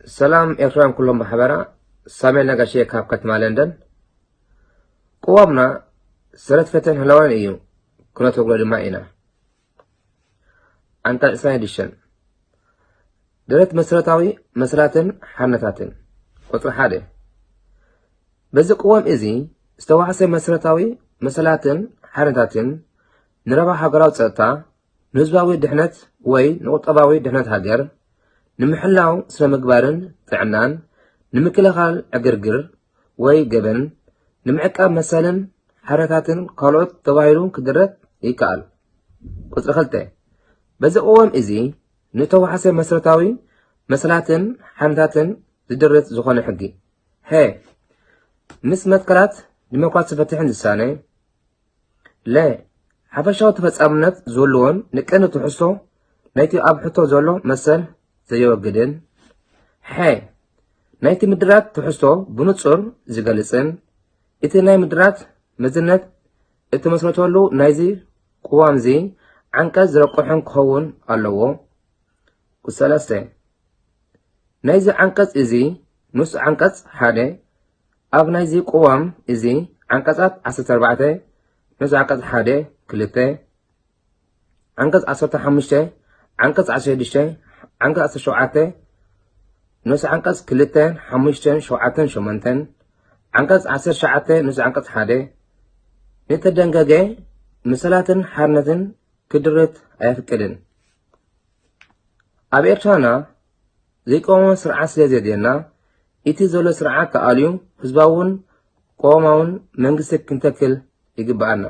ሰላም ኤርትራውያን ኩሎም ብሓበራ፣ ሳሙኤል ነጋሽ ካብ ከተማ ለንደን። ቅዋምና ሰረት ፍትሕን ህላወን እዩ፣ ክነተግብሮ ድማ ኢና። ዓንቀጽ ዕስራን ሽዱሽተን፣ ደረት መሰረታዊ መሰላትን ሓርነታትን። ቁጽሪ ሓደ፣ በዚ ቅዋም እዚ ዝተዋሕሰ መሰረታዊ መሰላትን ሓርነታትን ንረብሓ ሃገራዊ ጸጥታ፣ ንህዝባዊ ድሕነት ወይ ንቁጠባዊ ድሕነት ሃገር፣ ንምሕላው ስነ ምግባርን ጥዕናን፣ ንምክልኻል ዕግርግር ወይ ገበን፣ ንምዕቃብ መሰልን ሓርነታትን ካልኦት ተባሂሉ ክድረት ይከኣል። ቁጽሪ ክልተ፣ በዚ ቅዋም እዚ ንተዋሕሰ መሰረታዊ መሰላትን ሓርነታትን ዝድርት ዝኾነ ሕጊ። ሀ፣ ምስ መትከላት ዲሞክራሲ ፍትሕን ዝሳነ። ለ፣ ሓፈሻዊ ተፈጻምነት ዝህልዎን ንቀንዲ ትሕዝቶ ናይቲ ኣብ ሕቶ ዘሎ መሰል ዘየወግድን። ሐ፣ ናይቲ ምድራት ትሕዝቶ ብንጹር ዝገልጽን እቲ ናይ ምድራት መዝነት እተመስረተሉ ናይዚ ቅዋምዚ ዓንቀጽ ዝረቁሕን ክኸውን ኣለዎ። ቁጽሪ ሰለስተ፣ ናይዚ ዓንቀጽ እዚ ንኡስ ዓንቀጽ ሓደ ኣብ ናይዚ ቅዋም እዚ ዓንቀጻት ዓሰርተ ኣርባዕተ ንኡስ ዓንቀጽ ሓደ፣ ክልተ፣ ዓንቀጽ ዓሰርተ ሓሙሽተ፣ ዓንቀጽ ዓሰርተ ሽዱሽተ፣ ዓንቀጽ ዓሰርተ ሸውዓተ፣ ንኡስ ዓንቀጽ ክልተ፣ ሓሙሽተ፣ ሸውዓተ፣ ሸሞንተ፣ ዓንቀጽ ዓሰርተ ትሽዓተ ንኡስ ዓንቀጽ ሓደ ንተደንገገ መሰላትን ሓርነትን ክድርት ኣየፍቅድን። ኣብ ኤርትራና ዘይቀዋማዊ ስርዓት ስለ ዘድልየና፣ እቲ ዘሎ ስርዓት ተኣልዩ ህዝባውን ቅዋማውን መንግስቲ ክንተክል ይግብኣና።